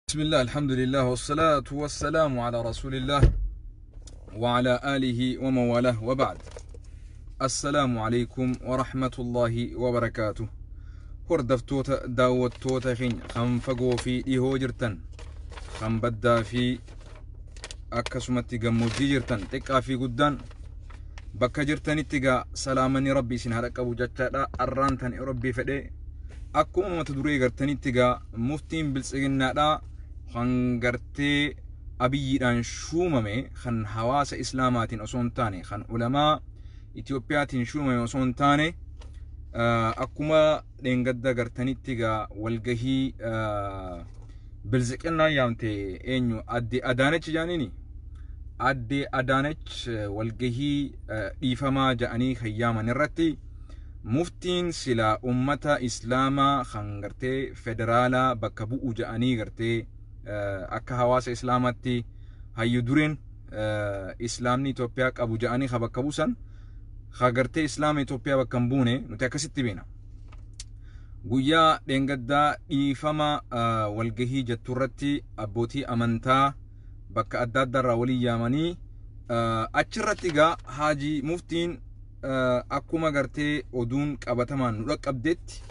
بسم الله الحمد لله والصلاة والسلام على رسول الله وعلى آله وموالاه وبعد. السلام عليكم ورحمة الله وبركاته. Hordoftoota daawwattoota keenya kan fagoo fi dhihoo jirtan, kan baddaa fi akkasumatti gammoojjii jirtan, xiqqaa fi guddaan bakka jirtanitti gaa salaamanni rabbi isin haa dhaqqabu jechaadha. Arraan tan rabbii fedhee akkuma mata duree gartanitti gaa muftiin biltsiginnaadha kan gartee Abiyyiidhaan shuumame, kan hawaasa islaamaatiin osoo hin taane, kan ulamaa Itiyoophiyaatiin shuumame osoo hin taane, akkuma dheengadda gartanitti gaa walgahii biltsiginnaan yaamte, eenyu, adde Adaanech jaaniini, adde Adaanech walgahii dhiifamaa ja'anii kan yaaman irratti muftiin silaa ummata islaamaa kan gartee federaalaa bakka bu'u ja'anii gartee akka hawaasa islaamaatti hayyu dureen islaamni Itoophiyaa qabu ja'anii ka bakka buusan, ka gartee islaama Itoophiyaa bakka hin buune nuti akkasitti beena. Guyyaa dheengaddaa dhiifama walgahii jettu irratti abbootii amantaa bakka adda addaarraa waliin yaamanii achirratti gaa haajii muftiin akkuma gartee oduun qabatamaan nu dhaqqabdetti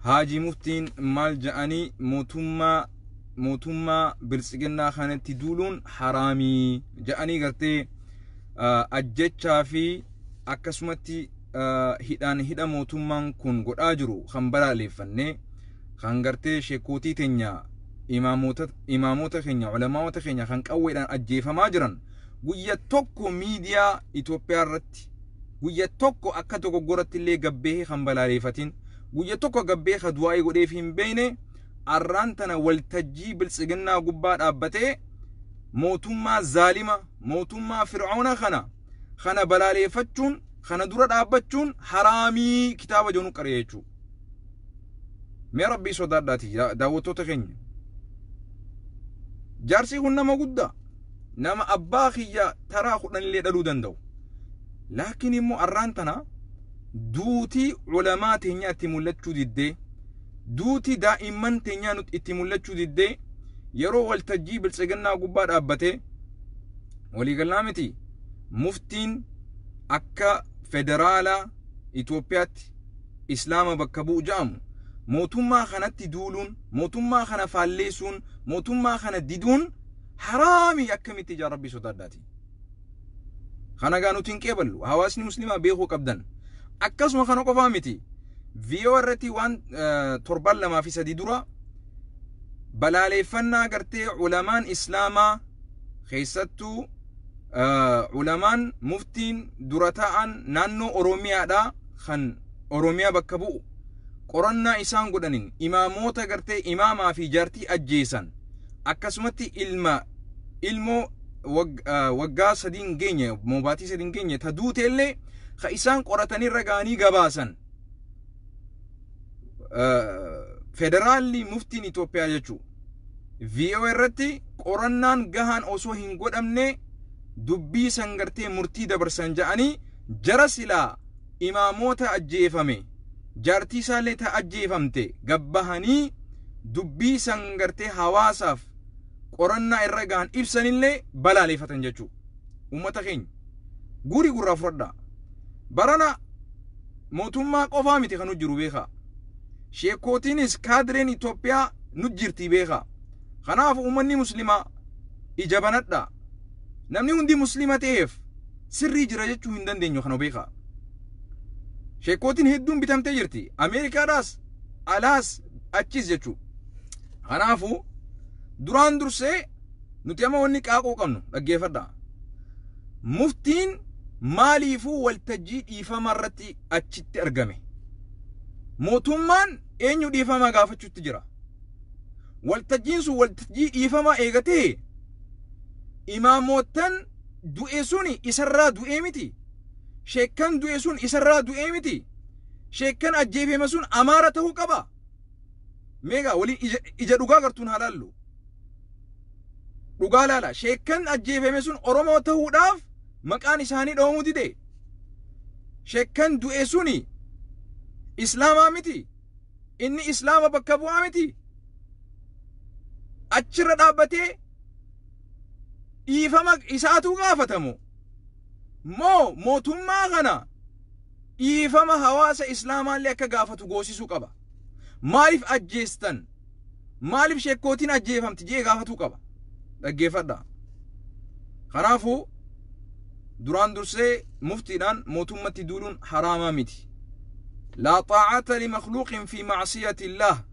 haajii muftiin maal ja'anii, mootummaa biltsiginnaa kanatti duuluun haraamii ja'anii gartee ajjechaa fi akkasumatti hidhaan hidha mootummaan kun godhaa jiru kan balaaleffanne, kan gartee sheekootii teenya, imaamota keenya, ulamaawota keenya kan qawweedhaan ajjeefamaa jiran guyya tokko miidiyaa Itoophiyaa irratti guyya tokko akka dogoggoratti illee gabbee kan balaaleeffatin, guyya tokko gabbee kan du'aa'ii godheef hin beekne, arraan tana waltajjii biltsiginnaa gubbaa dhaabbatee mootummaa zaalima, mootummaa fir'auna kana balaaleeffachuun, kana dura dhaabbachuun haraamii kitaaba jedhu qaree jechuudha. Mee rabbii sodaadhaati, daawwattoota keenya. Jaarsi kun nama guddaa, nama abbaa kiyya taraa 10 illee dhaluu danda'u. Laakiin immoo arraan tana duutii ulamaa teenyaa itti mul'achuu diddee, duutii daa'imman teenyaa itti mul'achuu diddee, yeroo waltajjii biltsiginnaa gubbaa dhaabbatee waliigalaa miti muftiin akka federaalaa Itoophiyaatti islaama bakka bu'u jedhamu mootummaa kanatti duuluun, mootummaa kana faalleessuun, mootummaa kana diduun haraamii akkamitti ijaa rabbii sodaadhaati. Kana gaa nuti hin qeeballu, hawaasni musliimaa beekuu qabdan. Akkasuma kana qofaa miti. VOA irratti waan torban 2 fi 3 dura balaaleeffannaa gartee ulamaan islaamaa, keessattuu ulamaan muftiin dura ta'an naannoo Oromiyaadhaa kan Oromiyaa bakka bu'u, qorannaa isaan godhaniin imaamoota gartee imaamaa fi jaartii ajjeesan, akkasumatti ilma ilmoo waggaa 3 hin geenye, moobaatii 3 hin geenye ta duute illee ka isaan qoratanii irra ga'anii gabaasan, federaalli muftiin Itoophiyaa jechuu VOA irratti qorannaan gahaan osoo hin godhamne dubbii san gartee murtii dabarsan ja'anii, jara silaa imaamoota ajjeefame, jaartii isaallee ta ajjeefamte gabbahanii dubbii san gartee hawaasaaf qorannaa irra gahan ibsanillee balaaleeffatan jechuu. Uummata keenya, guurii gurraa fudhadhaa. Barana mootummaa qofaa miti kan jiru, beekaa. Sheekootiinis kaadireen Itoophiyaa nu jirti, beekaa. Kanaaf uummanni muslimaa ija banadhaa. Namni hundi muslima ta'eef sirrii jira jechuu hin dandeenyu, kana beekaa. Sheekootiin hedduun bitamtee jirti. Ameerikaadhaas alaas achis jechuu. Kanaafuu duraan dursee nuti amma wanni qaaquu qabnu, dhaggeeffadhaa. Muftiin maaliifuu waltajjii dhiifama irratti achitti argame? Mootummaan eenyu dhiifama gaafachuutti jira? Waltajjiin sun waltajjii dhiifama eegatee imaamoottan du'e suni isarraa du'ee miti. Sheekkan du'e sun isarraa du'ee miti. Sheekkan ajjeefame sun Amaara ta'uu qaba. Meegaa waliin ija dhugaa gartuun haa laallu. Dhugaa laala. Sheekkan ajjeefame sun Oromoo ta'uudhaaf maqaan isaanii dhawamuu dide. Sheekkan du'e suni Islaamaa miti. Inni Islaama bakka bu'aa miti. Achirra dhaabbatee dhiifama isaatu gaafatamu moo mootummaa kana dhiifama hawaasa islaamaallee akka gaafatu goosisuu qaba. Maaliif ajjeestan? Maaliif sheekkootiin ajjeefamti jee gaafatuu qaba. Dhaggeeffadhaa. Kanaafuu duraan dursee muftiidhaan mootummatti duuluun haraamaa miti. Laa xaa'ata limakhluuqin fi macsiyati illaah.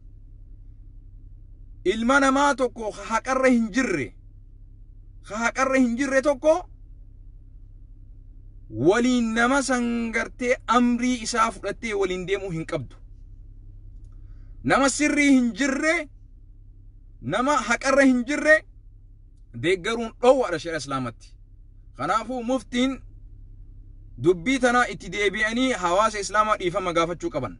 Ilma namaa tokko haqarra hin jirre, haqarra hin jirre tokko waliin nama san gartee amrii isaa fudhattee waliin deemuu hin qabdu. Nama sirrii hin jirre, nama haqarra hin jirre deeggaruun dhoowwaadha shari'a islaamatti. Kanaafuu muftiin dubbii tana itti deebi'anii hawaasa islaamaa dhiifama gaafachuu qaban.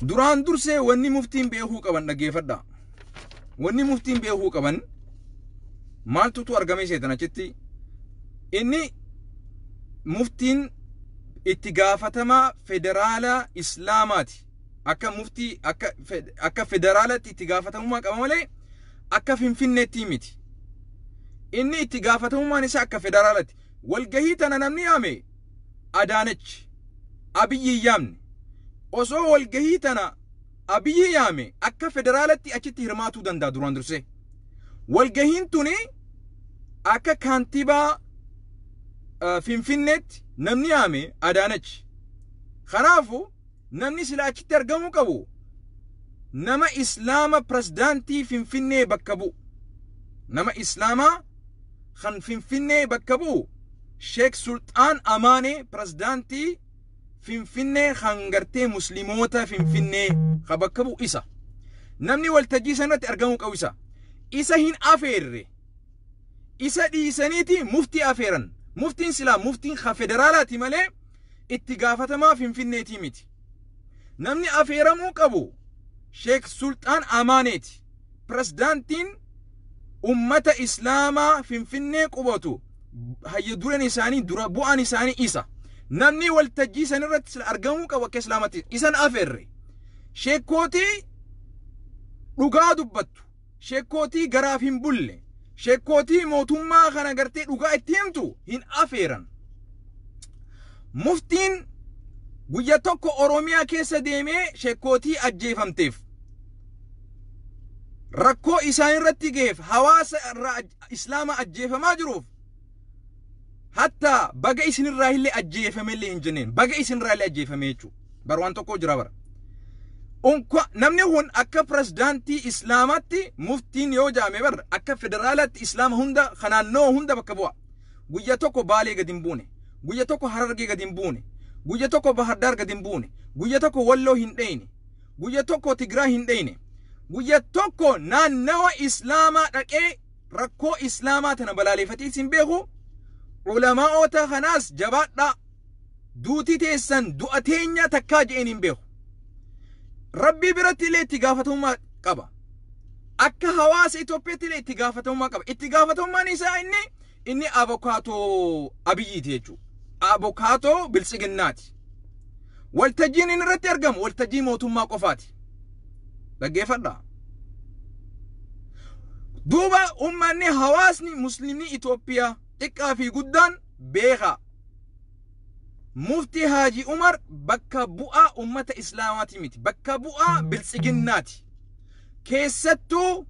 Duraan dursee wanni muftiin beekuu qaban dhaggeeffadhaa. Wanni muftiin beekuu qaban maaltutu argame seetan achitti? Inni muftiin itti gaafatamaa federaala islaamaati. Akka muftii akka federaalatti itti gaafatamummaa qaba malee akka Finfinneetti miti. Inni itti gaafatamummaan isaa akka federaalatti. Walgahii tana namni yaame Adaanech, Abiyyi hin yaamne. Osoo walgahii tana Abiyyi yaame akka federaalatti achitti hirmaatuu danda'a duraan dursee. Walgahiin tuni akka kaantibaa Finfinneetti namni yaame Adaanech. Kanaafu namni sila achitti argamuu qabu nama islaama pirezidaantii Finfinnee bakka bu'u. Nama islaamaa kan Finfinnee bakka bu'u Sheek Sulxaan Amaanee, pirezidaantii Finfinnee kan gartee musliimoota Finfinnee ka bakka bu'u isa. Namni waltajjii sanatti argamuu qabu isa. Isa hin afeerre. Isa dhiisaniiti muftii afeeran. Muftiin silaa muftiin ka federaalaati malee itti gaafatamaa Finfinneetii miti. Namni afeeramuu qabu Sheek Sulxaan Amaaneeti. Pirezidaantiin ummata islaamaa Finfinnee qubatu, hayya dureen isaanii, dura bu'aan isaanii isa. Namni waltajjii sanirratti sila argamuu qabu akka islaamatti isan afeerre. Sheekkootii dhugaa dubbattu, sheekkootii garaaf hin bulle, sheekkootii mootummaa kana gartee dhugaa itti himtu hin afeeran. Muftiin guyya tokko Oromiyaa keessa deemee sheekkootii ajjeefamteef, rakkoo isaan irratti ga'eef, hawaasa irraa islaama ajjeefamaa jiruuf, hatta baga isinirraa illee ajjeefame illee hin jenneen. Baga isinirraa illee ajjeefame jechuudha. Bar waan tokko jira bara. Unka namni kun akka pirezidaantii islaamaatti muftiin yoo jaame bar akka federaalaatti islaama hunda kanaannoo hunda bakka bu'a. Guyya tokko Baalee gadi hin buune. Guyya tokko Harargee gadi hin buune. Guyya tokko Bahardaar gadi hin buune. Guyya tokko Walloo hin dheyne. Guyya tokko Tigraay hin dheyne. Guyya tokko naannawa islaamaa dhaqee rakkoo islaamaa tana balaaleeffatee isin beeku. Ulamaa'ota kanaas jabaadhaa. Duuti teessan du'a teenya takkaa je'een hin beeku. Rabbii biratti illee itti gaafatamummaa qaba. Akka hawaasa Itoophiyaatti illee itti gaafatamummaa qaba. Itti gaafatamummaan isaa inni abokaatoo Abiyyiiti jechuudha. Abokaatoo Biltsiginnaati. Waltajjiin inni irratti argamu waltajjii mootummaa qofaati. Dhaggeeffadhaa. Duuba uummanni, hawaasni musliimni Itoophiyaa xiqqaa fi guddaan beekaa. Muftii Haaji Umar bakka bu'aa ummata islaamaati miti. Bakka bu'aa Biltsiginnaati. Keessattuu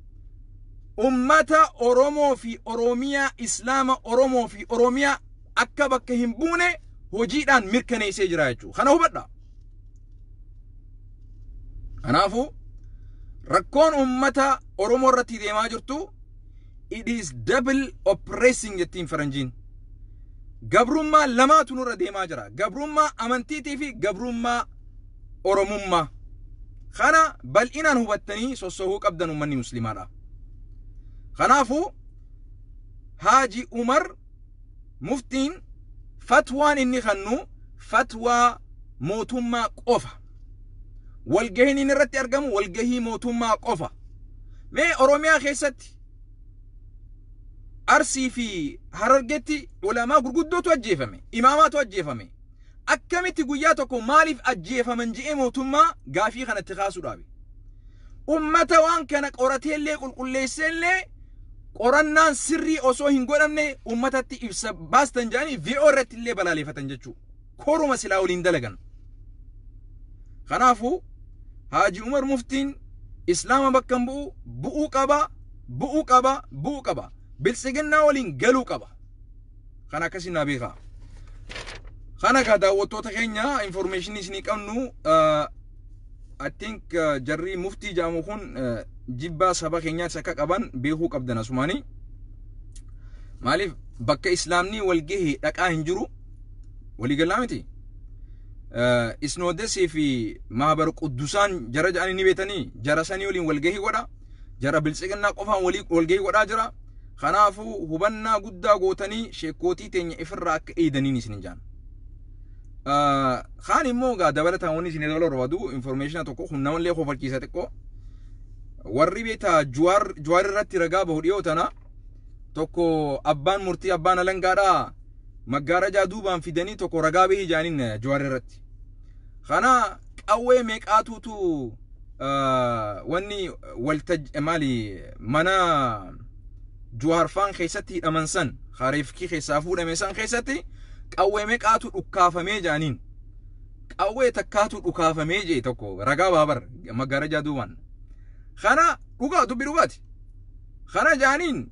ummata Oromoo fi Oromiyaa, Islaama Oromoo fi Oromiyaa akka bakka hin buune hojiidhaan mirkaneessee jira jechuudha. Kana hubadhaa. Kanaafuu rakkoon ummata Oromoo irratti deemaa jirtu, it is double oppressing jettiin faranjiin. Gabrummaa lamaatu nurra deemaa jira. Gabrummaa amantiitii fi gabrummaa Oromummaa. Kana bal'inaan hubattanii sossohuu qabdan uummanni musliimaadha. Kanaafuu Haaji Umar muftiin fatwaan inni kennu fatwaa mootummaa qofa. Walgahiin inni irratti argamu walgahii mootummaa qofa. Mee Oromiyaa keessatti Arsii fi Harargetti ulamaa gurguddootu ajjeefame. Imaamaatu ajjeefame. Akkamitti guyyaa tokko maaliif ajjeefaman je'ee mootummaa gaafii kanatti kaasuu dhaabe? Ummata waan kana qorateellee qulqulleesseellee qorannaan sirrii osoo hin godhamne ummatatti ibsa baastan jedhanii VOA irratti illee balaaleeffatan jechuudha. Koruma silaa waliin dalagan. Kanaafuu Haaji Umar Muftiin Islaama bakka hin bu'u, bu'uu qaba, bu'uu qaba, bu'uu qaba. Biltsiginnaa waliin galuu qaba. Kana akkasii naa beekaa. Kana gaa daawwattoota keenya, information isinii qabnu, I think jarri muftii jedhamu kun jibbaa saba keenyaatti akka qaban beekuu qabdan asumaanii. Maaliif bakka islaamni wal gahe dhaqaa hin jiru? Waliigalaa miti. Isnoodesii fi Maabar Quddusaan jara jedhanii ni beetanii, jara sanii waliin walgahii godha. Jara biltsiginnaa qofaan walgahii godhaa jira. Kanaafuu hubannaa guddaa gootanii sheekootii teenya ifirraa akka eedaniin isin jaan. Kaan immoo gaa dabalataan wanni isin dabaluu barbaadu information tokko kun namallee kofalchiisa xiqqoo. Warri beetaa Juwaar irratti ragaa bahu dhiyoo tana tokko abbaan murtii, abbaan alangaadhaa maggaarajaa duubaan fidanii tokko ragaa bahii jaaniin Juwaar irratti. Kana qawwee meeqaatuutu wanni waltaj maali mana Juwaar faan keessatti hidhaman san hareefkii keessaa fuudhame san keessatti qawwee meeqaatu dhukkaafamee jaaniin. Qawwee takkaatu dhukaafamee jee tokko ragaa baabar maggaarajaa duubaan. Kana dhugaa dubbi dhugaati. Kana jaaniin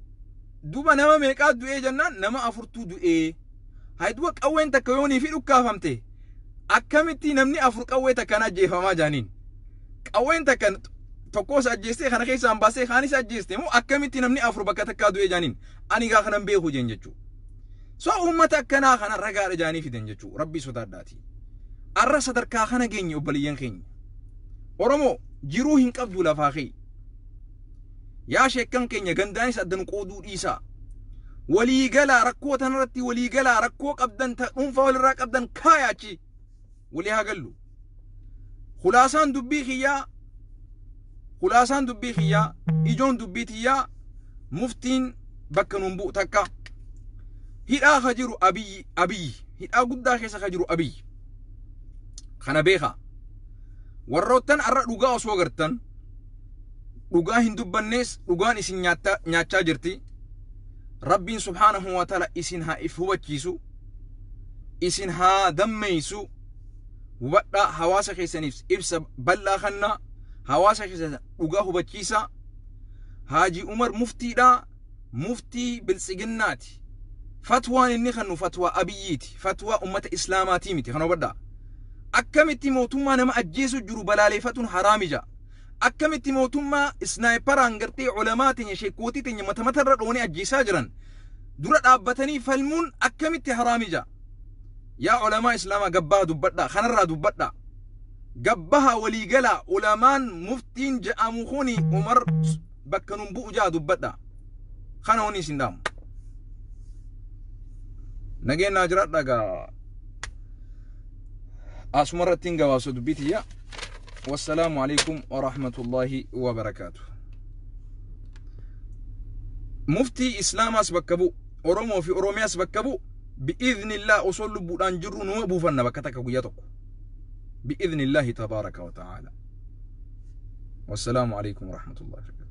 duuba nama meeqaa du'ee jennaan nama afurtuu du'ee. Hay, duba qawween takka yoonii fi dhukkaafamte akkamitti namni afur qawwee takkaan ajjeefamaa jaaniin. Qawween takka tokkos ajjeestee kana keessaan baasee kaanis ajjeeste moo akkamitti namni afur bakka takkaa du'ee jaaniin, ani gaa kanan beeku jeen jechuu. So uummata akkanaa kana ragaadha jaanii fidan jechuu. Rabbii sodaadhaati. Arra sadarkaa kana geenye, obboleeyyan keenya. Oromoo jiruu hin qabdu lafaa kee. Yaa sheekkan keenya, gandaanis addan qooduu dhiisaa. Waliigalaa rakkoo tanarratti, waliigalaa rakkoo qabdan ta dhuunfaa walirraa qabdan kaayaa achi. Walii haa gallu. Khulaasaan dubbii kiyyaa, ijoon dubbii tiyyaa, muftiin bakka nuun bu'u takka. Hidhaa ka jiru Abiyyi, Abiyyi hidhaa guddaa keessa ka jiru Abiyyi. Kana beekaa. Warroottan arra dhugaa osoo agartan dhugaa hin dubbannees dhugaan isin nyaachaa jirti. Rabbiin subhaanahu wa ta'ala isin haa if hubachiisu. Isin haa dammeeysu. Hubadhaa, hawaasa keessaniif ibsa bal'aa kannaa, hawaasa keessan dhugaa hubachiisa. Haaji Umar muftiidha. Muftii biltsiginnaati. Fatwaan inni kannu fatwaa Abiyyiiti. Fatwaa ummata Islaamaatii miti, kana hubadhaa. Akkamitti mootummaa nama ajjeesu jiru balaaleeffatuun haraami ja'a? Akkamitti mootummaa sniperaan gartee ulamaa teenya, sheekootii teenya mata matarra dhoonee ajjeesaa jiran dura dhaabbatanii falmuun akkamitti haraami ja'a? Yaa ulamaa Islaamaa, gabbaa dubbadhaa, kanarraa dubbadhaa. Gabbaha waliigalaa, ulamaan muftiin je'amu kuni Umar bakka nun bu'u ja'a dubbadhaa. Kana wanni isin dhaamu. Nageenyaa jiraadhaa gaa. Asuma irratti hin gabaabsa dubbii tiyya. Wassalaamu alaikum wa rahmatullahi wa barakaatu. Muftii Islaamaas bakka bu'u, Oromoo fi Oromiyaas bakka bu'u, bi'iznillah osoo lubbuudhaan jirru numa buufanna bakka takka guyyaa tokko. Bi'iznillaahi tabaaraka wa ta'aala. Wassalaamu alaikum wa rahmatullahi wa barakaatu.